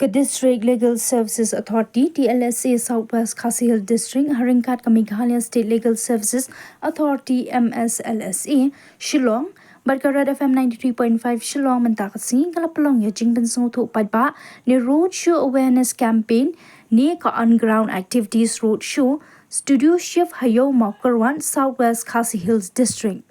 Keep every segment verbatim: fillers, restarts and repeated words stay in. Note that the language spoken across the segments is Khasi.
District Legal Services Authority, T L S A, South West Khasi Hills District, ha ryngkat ka Meghalaya State Legal Services Authority, M S L S A, Shillong, bad ka Red F M ninety-three point five Shillong mynta ka sngi ka la pynlong ïa jingpynsngewthuh paidbah ne Roadshow Awareness Campaign ne ka On Ground Activities Roadshow, Studio Shift ha Ïew Mawkyrwat, South West Khasi Hills District.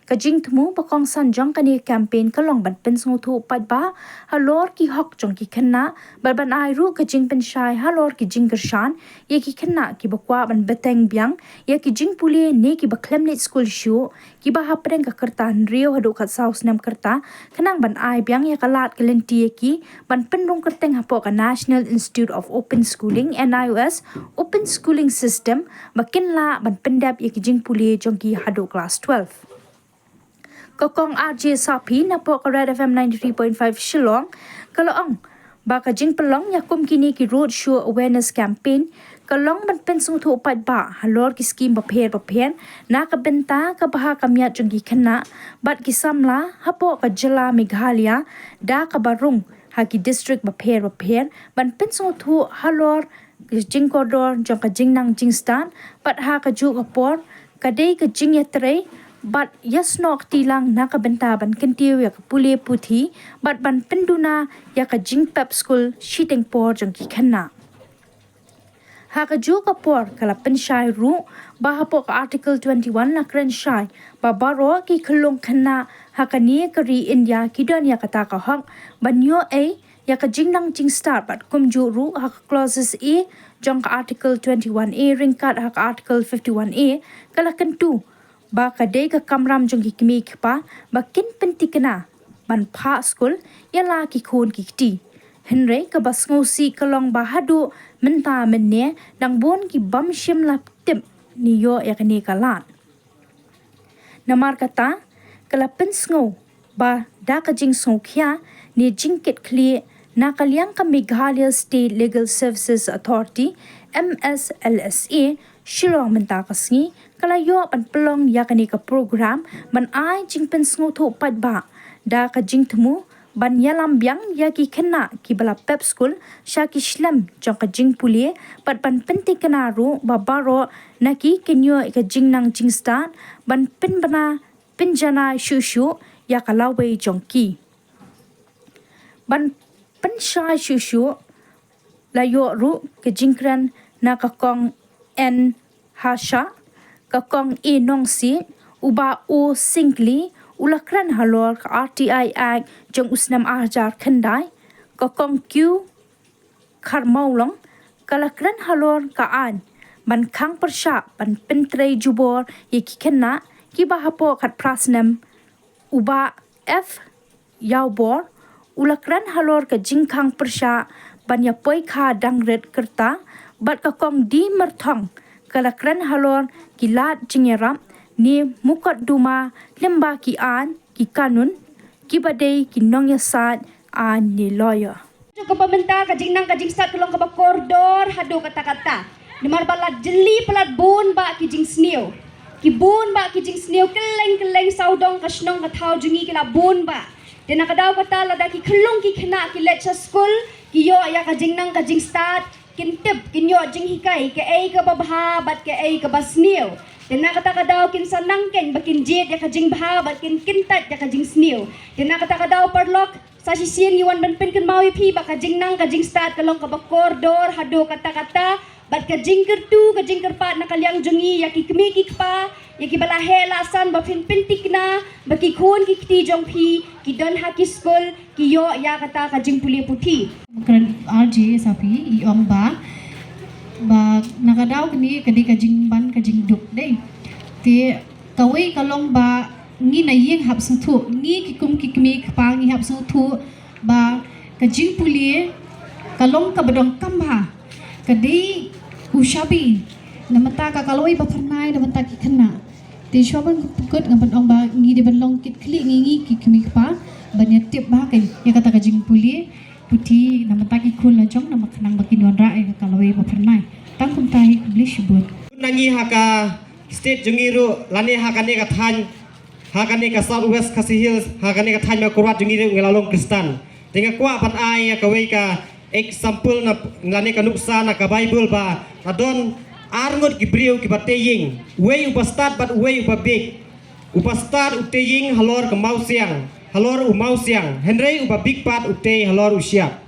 Ka jingthmu ba kongsan jong kane ka campaign ka long ban pynsngewthuh paidbah halor ki hok jong ki khynnah bad ban ai ruh ka jingpynshai halor ki jingkyrshan ïa ki khynnah kiba kwah ban bteng biang ïa ki jingpule ne kiba khlem leit skul shuh, kiba hapdeng ka rta hynriew haduh khatsaw snem ka rta, khnang ban ai biang ïa ka lad ka lynti ïa ki ban pynrung kyrteng hapoh ka National Institute of Open Schooling, N I O S, Open Schooling System, ba kin lah ban pyndep ïa ki jingpule jong ki haduh klas twelve. Ka Kong R J Sapi napoh ka Red F M ninety-three point five Shillong ka la ong ba ka jingpynlong ïa kum kine ki Roadshow Awareness Campaign ka long ban pynsngewthuh paidbah halor ki skim bapher bapher na ka bynta ka bha ka miat jong ki khynnah bad ki samla hapoh ka jylla Meghalaya da kaba rung ha ki district bapher bapher ban pynsngewthuh halor ka jingkordor jong ka jingnang jingstad bad ha kajuh ka por ka dei ka jingïatrei bad ïasnoh kti lang na ka bynta ban kyntiew ïa ka pule puthi bad ban pynduna ïa ka jingpep skul shiteng por jong ki khynnah. Ha kajuh ka por ka la pynshai ruh ba hapoh ka Article twenty-one la kren shai ba baroh ki khyllung khynnah ha kane ka ri India ki don ïa kata ka hok ban ïoh ei ïa ka jingnang jingstad bad kumjuh ruh ha ka Clauses A jong ka Article twenty-one A ryngkat ha ka Article fifty-one A ka la kyntu ba ka dei ka kamram jong ki kmie ki kpa ba kin pyntikna ban phah skul ïa la ki khun ki kti. Hynrei kaba sngewsih ka long ba haduh mynta mynne dang bun ki bym shym la tip ne ïoh ïa kane ka lad. Namar kata ka la pynsngew ba da ka jingsngewkhia ne jingkitkhlieh na ka liang ka Meghalaya State Legal Services Authority, M S L S A, Shillong mynta ka sngi ka la ïoh ban pynlong ïa kane ka program ban ai jingpynsngewthuh paidbah da ka jingthmu ban ïalam biang ïa ki khynnah kiba la pep skul sha ki shlem jong ka jingpule bad ban pyntikna ruh ba baroh na ki kin ïoh ka jingnang jingstad ban pynbna pynjanai shuh shuh ïa ka lawei jong ki. Ban pynshai shuh shuh la ïoh ruh ka jingkren na ka Kong N Hasha, ka Kong E Nongsiej, u Bah O Syngkli, u la kren halor ka R T I Act jong u snem ar hajar khyndai, ka Kong Q Kharmawlong ka la kren halor ka aiñ ban khang pyrshah ban pyntrei jubor ïa ki khynnah kiba hapoh khatphra snem, u Bah F Ïawbor u la kren halor ka jingkhang pyrshah ban ïa poi kha dang rit kyrta, bad ka Kong D Myrthong ka la kren halor ki lad jingïarap ne mukotduma lyngba ki aiñ ki kanun kiba dei ki nongïasaid aiñ ne lawyer. Jong ka ba mynta ka jingnang ka jingstad ka long kaba kordor haduh katta katta. Namar ba la jylliew palat bun bah ki jingsniew. Ki bun bah ki jingsniew kylleng kylleng sawdong ka shnong ka thaw jong ngi ki la bun bah. Te na ka daw kata lada ki khyllung ki khynnah ki leit sha skul, ki ïoh ïa ka jingnang ka jingstad, kin tip, kin ïoh jinghikai kaei kaba bha bad kaei kaba sniew. Te na kata ka daw kin sa nang keiñ ba kin jied ïa ka jingbha bad kin kyntait ïa ka jingsniew. Te na kata ka daw paralok, sa shisien ngi wan ban pynkynmaw ïa phi ba ka jingnang ka jingstad ka long kaba kordor haduh katta katta, bad ka jingkyrkhu ka jingkyrpad na ka liang jong ngi ïa ki kmie ki kpa, ïa kiba la heh la san ba phin pyntikna ba ki khun ki kti jong phi ki don ha ki skul, ki ïoh ïa kata ka jingpule puthi. Kren R J Sapi i ong ba, ba na ka daw kane ka dei ka jingban ka jingduk dei. Te kawei ka long ba ngi na ïing hap sngewthuh, ngi ki kum ki kmie ki kpa ngi hap sngewthuh ba ka jingpule ka long kaba donkam bha, ka dei u shabi na bynta ka, ka lawei ba phyrnai na bynta ki khynnah. Te shuwa ban pynkut nga ban ong ba ngi dei ban long kitkhlieh ngi, ngi ki kmie ki kpa ban ïa tip bha ka ïa kata ka jingpule puthi na bynta ki khun la jong, namar khnang ba kin wanrah ïa ka lawei ba phyrnai. Tang kumta hi, khublei shibun. Na ngi ha ka state jong ngi ruh lane ha kane ka thaiñ, ha kane ka South West Khasi Hills, ha kane ka thaiñ Mawkyrwat jong ngi ruh ngi la long Khristan. Te nga kwah ban ai ïa kawei ka example na lane ka nuksa na ka Baibl ba la don ar ngut ki briew kiba tei ïing, uwei uba stad bad uwei uba bieit. Uba stad u tei ïing halor ka mawsiang, halor u mawsiang, hynrei uba bieit pat u tei halor u shyiap.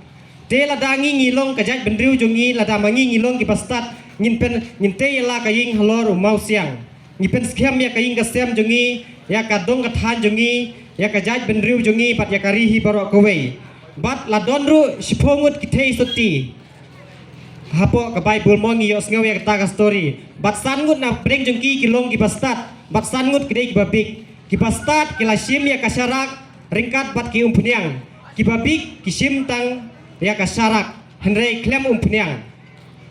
Te lada ngi ngi long ka jaitbynriew jong ngi, lada ma ngi ngi long kiba stad, ngin pyn, ngin tei ïa la ka ïing halor u mawsiang. Ngi pynskhem ïa ka ïing ka sem jong ngi, ïa ka dong ka thaiñ jong ngi, ïa ka jaitbynriew jong ngi bad ïa ka ri hi baroh kawei. Bad la don ruh shiphew ngut ki thei sotti. Hapoh ka Baibl mo ngi ïohsngew ïa kata ka story. Bad san ngut na pdeng jong ki ki long kiba stad, bad san ngut ki dei kiba bieit. Kiba stad ki la shim ïa ka sharak ryngkat bad ki umphniang. Kiba bieit ki shim tang ïa ka sharak, hynrei khlem umphniang.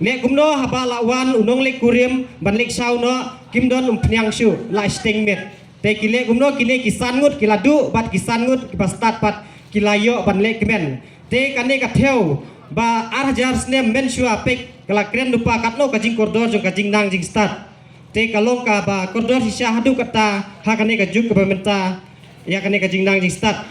Leh kumno haba la wan u nongleit kurim ban leit shaw noh, kim don umphniang shuh, la shiteng miet. Te ki leh kumno kine ki san ngut ki la duh bad ki san ngut kiba stad pat ki la ïoh ban leh kmen. Te kane ka thew ba ar hajar snem mynshuwa peit ka la kren lypa katno ka jingkordor jong ka jingnang jingstad. Te ka long kaba kordor shisha haduh katta ha kane ka juk kaba mynta, ïa kane ka jingnang jingstad.